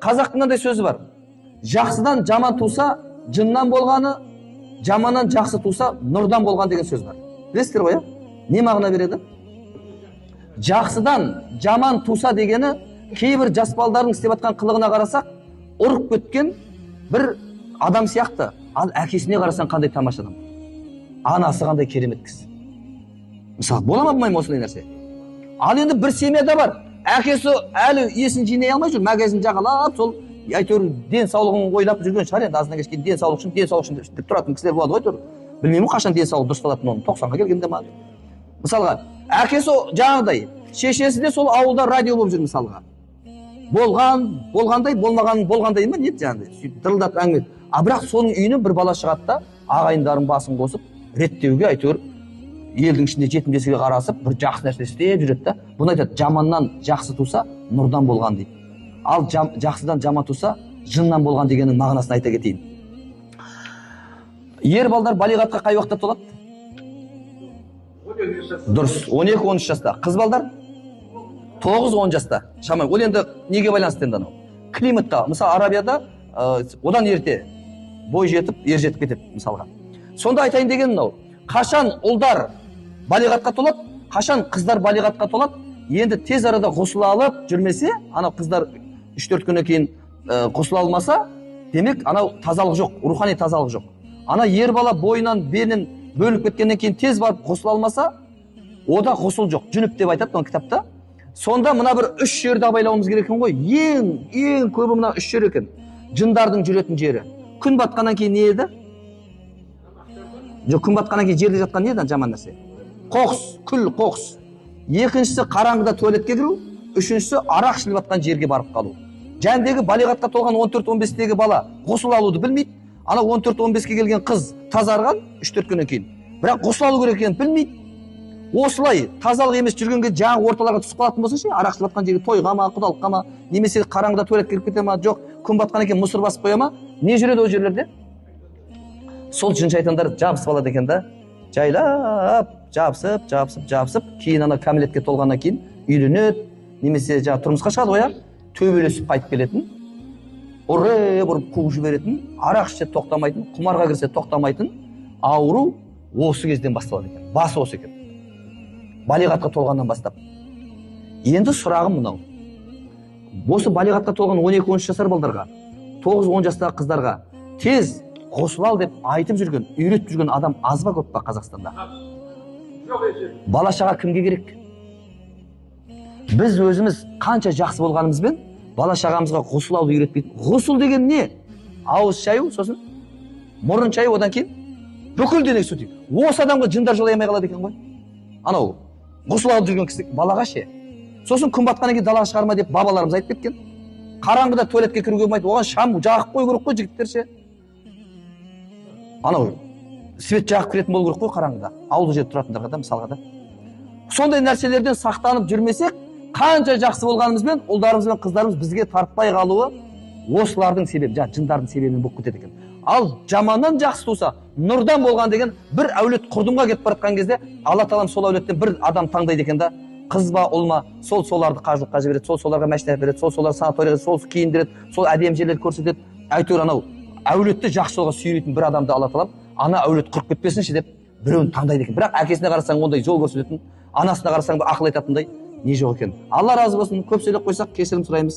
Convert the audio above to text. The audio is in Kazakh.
Қазақтың мынандай сөзі бар. Жақсыдан жаман туса, жыннан болғаны, жаманнан жақсы туса, нұрдан болған деген сөз бар. Білесіздер ғой, не мағына береді? Жақсыдан жаман туса дегені, кейбір жас балдардың істеп жатқан қылығына қарасақ, ұрып кеткен бір адам сияқты. Ал әкесіне қарасаң қандай тамаша адам. Анасы қандай керемет кісі. Мысалы, бола ма болмай ма осындай нәрсе? Ал енді бір семьяда бар. Әкесі әлі есін жинай алмай жүр, магазин жағалап, сол әйтеуір денсаулығын ойлап жүрген шығар енді, азынан кешке денсаулық үшін, денсаулық үшін деп тұратын кісілер болады ғой әйтеуір. Білмеймін қашан денсаулығы дұрысталатынын, оның 90-ға келгенде ма? Мысалға, әкесі жаңағыдай, шешесі де сол ауылда радио болып жүр мысалға. Болған, болғандай, болмаған, болғандай ма, не еді жаңағыдай, сөйтіп дырылдатып әңгіме. А бірақ соның үйінен бір бала шығады да, ағайындарын басын қосып, реттеуге әйтеуір елдің ішінде жетім жесірге қарасып, бір жақсы нәрсе істеп жүреді да. Бұны айтады, жаманнан жақсы туса, нұрдан болған дейді. Ал жақсыдан жаман туса, жыннан болған дегеннің мағынасын айта кетейін. Ер балдар балиғатқа қай уақытта толады? Дұрыс, 12-13 жаста. Қыз балдар 9-10 жаста. Шамай, ол енді неге байланысты енді анау? Климатқа. Мысалы, Арабияда одан ерте бой жетіп, ер жетіп кетеді мысалға. Сонда айтайын деген мынау, қашан ұлдар балиғатқа толады, қашан қыздар балиғатқа толады, енді тез арада ғұсыл алып жүрмесе, анау қыздар 3-4 күннен кейін ғұсыл алмаса, демек анау тазалық жоқ, рухани тазалық жоқ. Ана ер бала бойынан, белінен бөліп кеткеннен кейін тез барып ғұсыл алмаса, ода ғұсыл жоқ, жүніп деп айтады мына кітапта. Сонда мына бір үш жерді абайлауымыз керек екен ғой. Ең көбі мына үш жер екен. Жындардың жүретін жері. Күн батқаннан кейін не еді? Жоқ, күн батқаннан кейін жерде жатқан не еді жаман нәрсе? Қоқыс, күл, қоқыс. Екіншісі қараңғыда туалетке кіру, үшіншісі арақ ішіліп жатқан жерге барып қалу. Жәндегі балиғатқа толған 14-15-тегі бала ғұсыл алуды білмейді. Ана 14-15-ке келген қыз тазарған 3-4 күннен кейін. Бірақ ғұсыл алу керек екенін білмейді. Осылай тазалық емес жүргенге жаңағы орталарға түсіп қалатын болса ше, арақ ішіліп жатқан жерге тойға ма, құдалыққа ма, немесе қараңғыда туалетке кіріп кете ма, жоқ, күн батқаннан кейін мұсыр басып қоя ма, не жүреді ол жерлерде? Сол жын шайтандар жабысып алады екен да, жайлап жабысып, жабысып, жабысып, кейін ана кәмелетке толғаннан кейін үйленеді, немесе жаңағы тұрмысқа шығады ғой, төбелесіп қайтып келетін, ұрып ұрып қуып жіберетін, арақ ішсе тоқтамайтын, құмарға кірсе тоқтамайтын ауру осы кезден басталады екен. Басы осы екен. Балиғатқа толғаннан бастап. Енді сұрағым мынау. Осы балиғатқа толған 12-13 жасар балдарға, 9-10 жастағы қыздарға тез ғұсыл ал деп айтып жүрген, үйретіп жүрген адам аз ба, көп па Қазақстанда? Бала шаға кімге керек? Біз өзіміз қанша жақсы болғанымызбен бала шағамызға ғұсыл алуды үйретпейді. Ғұсыл деген не? Ауыз шаю, сосын мұрын шаю, одан кейін бүкіл денеге су тиеді. Осы адамға жындар жолай алмай қалады екен ғой. Анау ғұсыл алып жүрген кісі балаға ше. Сосын күн батқаннан кейін далаға шығарма деп бабаларымыз айтып кеткен. Қараңғыда туалетке кіруге болмайды, оған шам жағып қою керек қой жігіттер ше. Анау свет жағып кіретін болу керек қой қараңғыда. Ауылды жерде тұратындарға да мысалға да. Сондай нәрселерден сақтанып жүрмесек, қанша жақсы болғанымызбен ұлдарымыз бен қыздарымыз бізге тартпай қалуы осылардың себебі, жаңа жындардың себебінен болып кетеді екен. Ал жаманнан жақсы туса, нұрдан болған деген бір әулет құрдымға кетіп бара жатқан кезде Алла тағалам сол әулеттен бір адам таңдайды екен да, қыз ба, ұл ма, сол соларды қажылыққа жібереді, сол соларға машина береді, сол соларды санаторийға, сол киіндіреді, сол әдемі жерлерді көрсетеді. Әйтеуір анау әулетті жақсы жолға сүйрейтін бір адамды Алла тағалам ана әулет құрып кетпесінші деп біреуін таңдайды екен. Бірақ әкесіне қарасаң ондай жол көрсететін, анасына қарасаң бір ақыл айтатындай не жоқ екен. Алла разы болсын, көп сөйлеп қойсақ кешірім сұраймыз.